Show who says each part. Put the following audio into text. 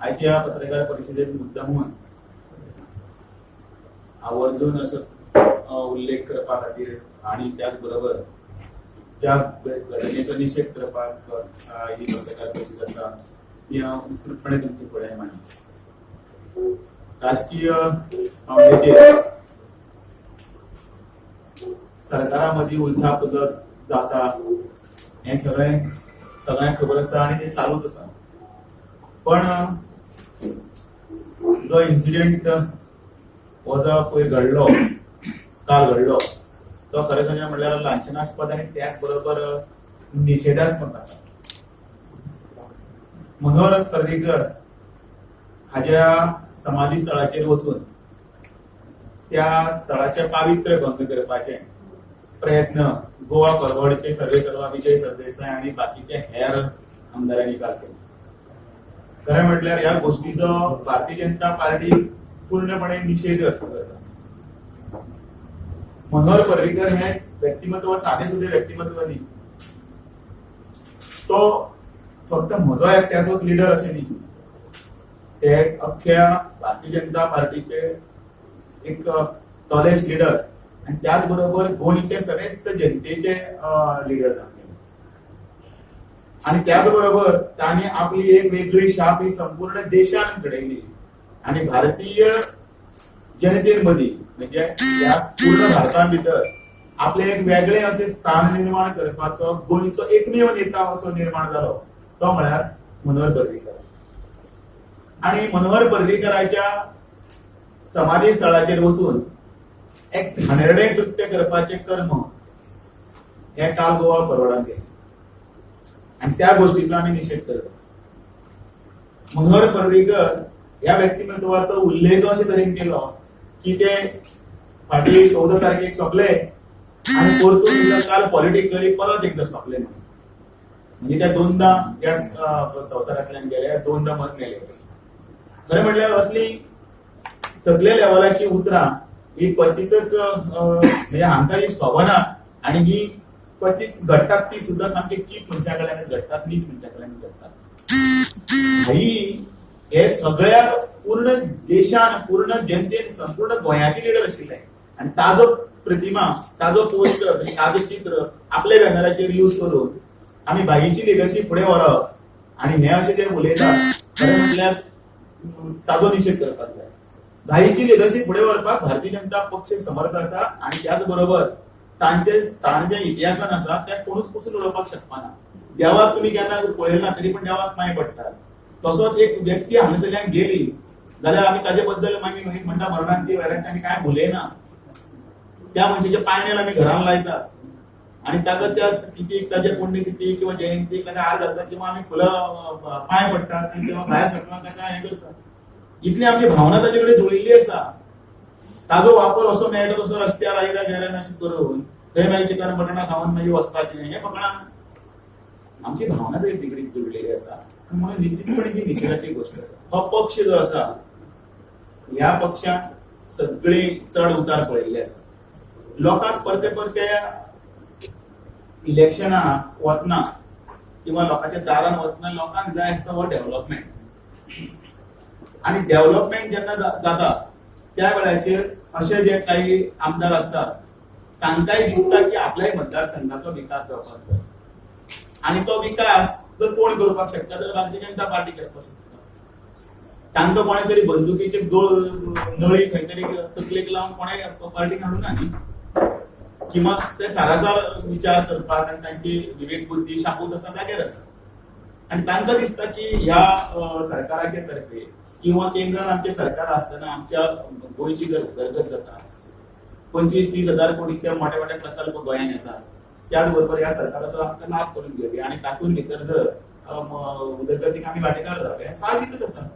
Speaker 1: आयच्या पत्रकार परिशदेत मुद्दामून आवर्जून असो उल्लेख करपा खातीर आणि त्याच बरोबर ज्या घटनेचो निशेध करपाक ही पत्रकार परिशद आसा ती हांव विस्तृतपणे तुमचे फुडें मांडटा. राजकीय पावंड्याचेर सरकारा मदीं उलथा पुलथ जाता हें सगळें सगळ्यांक खबर आसा आनी तें चालूच आसा. पण जो इन्सिडेंट हो जो पयर घडलो, काल घडलो, तो खरें सांगचें म्हणल्यार लांछनास्पद आनी त्याच बरोबर निशेधात्मक आसा. मनोहर पर्रीकर हाज्या समाधी स्थळाचेर वचून त्या स्थळाचे पावित्र्य भंग करपाचे प्रयत्न गोवा फॉरवर्डचे सर्वे सर्वा विजय सरदेसाय आणि बाकीचे हेर आमदारांनी काल केले. खरें म्हटल्यार ह्या गोष्टीचो भारतीय जनता पार्टी पूर्णपणे निशेध करता. मनोहर पर्रीकर हे व्यक्तिमत्व साधे सुधे व्यक्तिमत्व न्ही. तो फक्त म्हजो एकट्याचोच लिडर अशें न्ही, ते अख्ख्या भारतीय जनता पार्टीचे एक टॉलेस्ट लिडर आणि त्याच बरोबर गोंयचे समेस्त जनतेचे लिडर जातले आणि त्याच बरोबर तांणी आपली एक वेगळी शाप ही संपूर्ण देशान घडयली आणि भारतीय जनते मदीं, म्हणजे ह्या पूर्ण भारता भितर आपले एक वेगळे अशें स्थान निर्माण करपाचो गोंयचो एकमेव नेता असो निर्माण जालो तो म्हळ्यार मनोहर पर्रीकर. आणि मनोहर पर्रीकराच्या समाधी स्थळाचेर वचून एक घाणेरडें कृत्य करपाचें कर्म हे काल गोवा फॉरवर्डान केलें आणि त्या गोष्टीचो आमी निशेध करता. मनोहर पर्रीकर ह्या व्यक्तिमत्वाचो उल्लेख अशे तरेन केलो की ते फाटीं 14 तारखेक सोंपले आणि परतून एकदां काल पॉलिटिकली परत एकदां सोंपले म्हणून. म्हणजे त्या दोनदा ह्या संवसारांतल्यान गेले, दोनदा मत मेले. खरें म्हटल्यार असली सगल्या लेवलाची उतरां ही क्वचितच, म्हणजे हांकां ही सोबना आणि ही क्वचित घडटात, ती सुद्दां सामकी चीप मनशा कडल्यान घडटात, नीच मनशा कडल्यान घडटात. भाई हे सगळ्या पूर्ण देशान, पूर्ण जनतेन, संपूर्ण गोंयाचे लिडर आशिल्ले आणि ताजो प्रतिमा, ताजो पोस्टर, म्हणजे ताजो चित्र आपल्या बॅनराचेर यूज करून आमी भाईची लिगसी फुडें व्हरप आणि हे अशें जे उलयतात, खरें म्हटल्यार ताजो निशेध करपाक जाय. भाईची लिगसी फुडें व्हरपाक भारतीय जनता पक्ष समर्थ आसा आणि त्याच बरोबर तांचे स्थान जे इतिहासान आसा ते कोणूच पुसून उडोवपाक शकपाना. देवाक तुमी केन्ना पळयला तरी पण देवाक माय पडटा, तसोच एक व्यक्ती हांगासरल्यान गेली जाल्यार आमी ताजे बद्दल मागीर मागीर म्हणटा मरणान ती वेल्यान आमी कांय उलयना. त्या मनशाचे पायणेल आमी घरान लायतात आणि ताका त्या तिथीक, ताच्या पुण्यतिथी किंवा जयंतीक ताका हार घालतात किंवा आमी फुलां पांय पडटात आणि तेव्हा भायर सरतना ताका हें करतात. इतली आमची भावना ताचे कडेन जुळिल्ली आसा. ताजो वापर असो मेळटा तसो रस्त्यार आयला गेल्यान अशें करून थंय मागीर चिकन मटणां खावन मागीर वचपाचें, हें फकणां. आमची भावना तरी तिकडे जुळलेली आसा आणि म्हणून निश्चितपणे ही निशेधाची गोष्ट आसा. हो पक्ष जो आसा, ह्या पक्षान सगळी चढ उतार पळयल्ले आसा. लोकांक परते परते इलेक्शनाक वतना किंवा लोकांच्या दारान वतना लोकांक जाय आसता हो डेव्हलपमेंट. आणि डेव्हलपमेंट जेन्ना जाता त्या वेळाचेर अशे जे काही आमदार असतात तांकांय दिसता की आपल्याय मतदारसंघाचो विकास जावपाक जाय आणि तो विकास जर कोण करपाक शकता तर भारतीय जनता पार्टी करपाक शकता. तांकां कोणे तरी बंदुकीचे गोळ नळी खंय तरी तकलेक लावन कोणे पार्टीक हाडूंक ना न्ही. किंवा ते सारासार विचार करपाक आनी तांची विवेक बुद्धी शाबूत आसा, जाग्यार आसा आणि तांकां दिसता की ह्या सरकाराचे तर्फे किंवा केंद्रान आमचे सरकार आसतना आमच्या गोंयची जर उदरगत जाता, 25-30 हजार कोटीचे मोठे मोठे प्रकल्प गोंयांत येतात, त्याच बरोबर ह्या सरकाराचो आमकां लाभ करून घेवया आणि तातूंत भितर जर उदरगतीक आमी वांटेकार जावया, हें साहजिकच आसा.